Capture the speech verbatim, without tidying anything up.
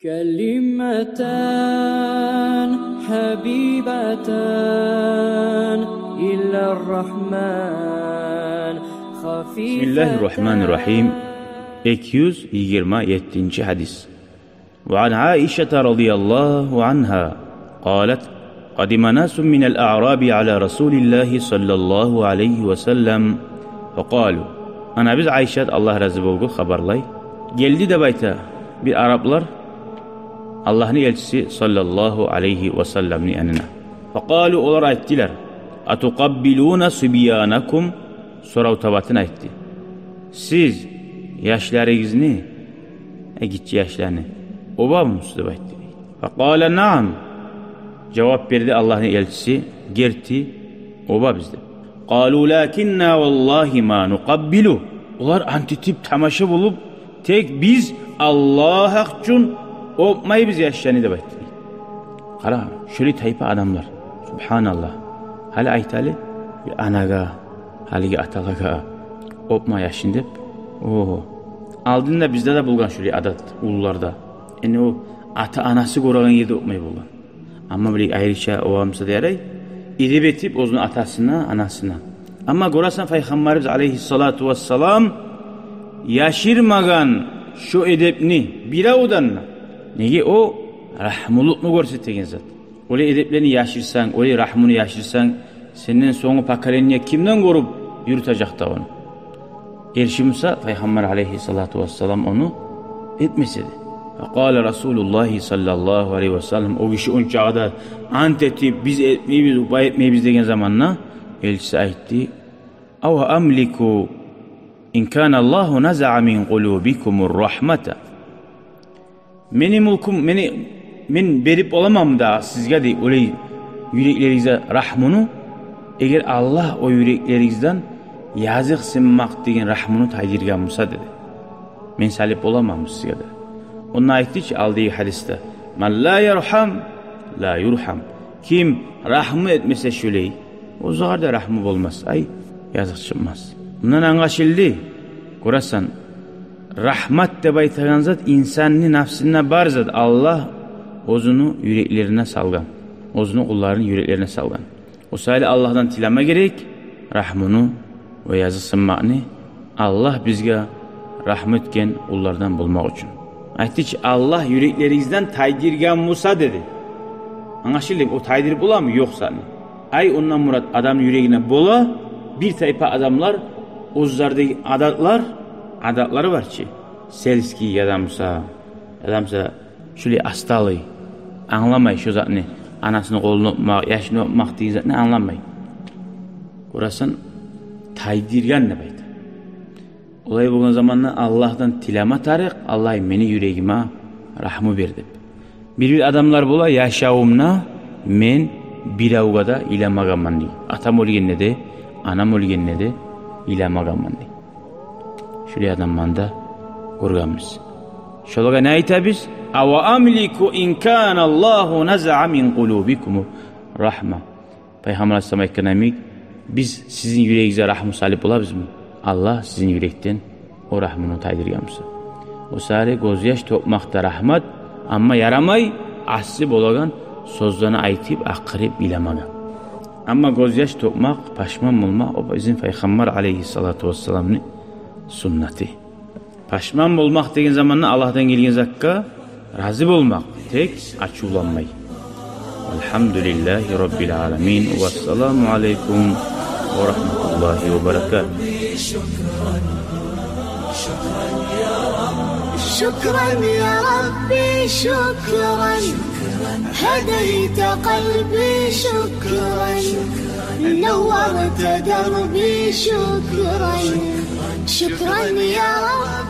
كلمتان حبيبتان إلى الرحمن خفيفتان. بسم الله الرحمن الرحيم. Эки юз йигирма еттинчи гьадис. وعن عائشة رضي الله عنها قالت: قدم ناس من الأعراب على رسول الله صلى الله عليه وسلم فقالوا. Анабыз Айшат, Аллагь рази болгъур, хабарлай: гелди деп айта бир араблар Аллагьны элчиси саллаллагьу алайгьи ва салламны янына. فقالوا, олар айтдылар: أتقبلون صبيانكم? Сорав табатын айтды. Сиз яшларыгъызны, э, гиччи яшланы оъабызмы деп айтды. فقال: نعم. Жавап берди Аллагьны элчиси: герти, оъабыз деп. قالوا: لكنا والله ما نقبل. Олар ант этип, тамаша болуп: тек биз Аллагь гьакъ учун оъапмайбыз яшланы деп айтды. Къара, шолай тайпа адамлар. Субгьаналлагь. Гьали айталы, бир анагъа, гьалиги аталагъа оъапма яшын деп. О, алдында бизде де болгъан шолай адат уллуларда. Энни о ата-анасы гёреген ерде оъапмай болгъан. Амма биле айрыча оъабызмы да ярай, эдеп этип оьзюню атасына, анасына. Амма гёресен, Пайхаммарыбыз алайгьиссалату вассалам яшырмагъан шо эдепни биревден де. Неге? О рагьмулукъну гёрсетеген зат. Олай эдеплени яшырсанг, олай рагьмуну яшырсанг, сенден сонггъу поколение кимден гёрюп юрютежек де ону? Эрши буса, Пайхаммар алайгьиссалату вассалам ону этмес эди. فقال رسول الله صلى الله عليه وسلم, о гиши ончакъы да ант этип, биз этмейбиз, оъап этмейбиз деген заманда, элчиси айтды: أو أملك إن كان الله نزع من قلوبكم الرحمة. Мени мюлкюм, мени, мен берип боламанмы дагъы сизге, дей, олай юреклеригизге рагьмуну, эгер Аллагь о юреклеригизден языкъсынмакъ деген рагьмуну тайдыргъан буса, деди. Мен салып боламанмы сизге, деди. Онда айтды чы алдагъы гьадисде: من لا يرحم لا يرحم. Ким рагьму этмесе шолай, оьзюгер де рагьму болмас, ай, языкъ чыкъмас. Мундан англашылды, гёресен, рагьмат деп айтагъан зат инсанны напсында бар зат, Аллагь оьзюню юреклерине салгъан, оьзюню къулларыны юреклерине салгъан. О саялы Аллагьдан тилеме герек рагьмуну ва языкъсынмакъны, Аллагь бизге рагьму этген къуллардан болмакъ учун. Айтды чы: Аллагь юреклеригизден тайдыргъан буса, деди. Англашылды, о тайдырып боламы? Ёкъ затны. Ай, ондан мурат, адамны юрегине бола, бир тайпа адамлар, оьзлердеги адатлар, адатлары бар чы, сельский яда буса, яда буса шолай асталый, англамай шо затны, анасыны къолун оъапмакъ, яшын оъапмакъ деген затны англамай. Гёресен, тайдыргъан деп айта. Олай болгъан заманда Аллагьдан тилеме тарыкъ: Аллагь, мени юрегиме рагьму бер деп. Бир-бир адамлар бола: яшавумда мен биревге де ыйламагъанман, дей. Атам оьлгенде де, анам оьлгенде де ыйламагъанман, дей. Шолай адамланы да гёргенбиз. Шолагъа не айтабыз? أو أملك إن كان الله نزع من قلوبكم الرحمة. Пайхаммар алайгьиссалам айтгъан йимик, биз сизин юрегигизге рагьму салып болабызмы, Аллагь сизин юрекден о рагьмуну тайдыргъан буса? О саялы гёзьяш тёкмек де рагьмат, амма ярамай асси болагъан сёзлени айтып, акъырып йыламагъа. Амма гёзьяш тёкмек, пашман болмакъ, о бизин Пайхаммар алайгьиссалату вассаламны суннаты. Пашман болмакъ деген заманда Аллагьдан гелген затгъа рази болмакъ, тек ачувланмай. والحمد لله رب العالمين. والسلام عليكم ورحمة الله وبركاته. شكرا يا ربي، شكرا. هديت قلبي، شكرا. نورت دربي، شكرا. شكرا يا رب.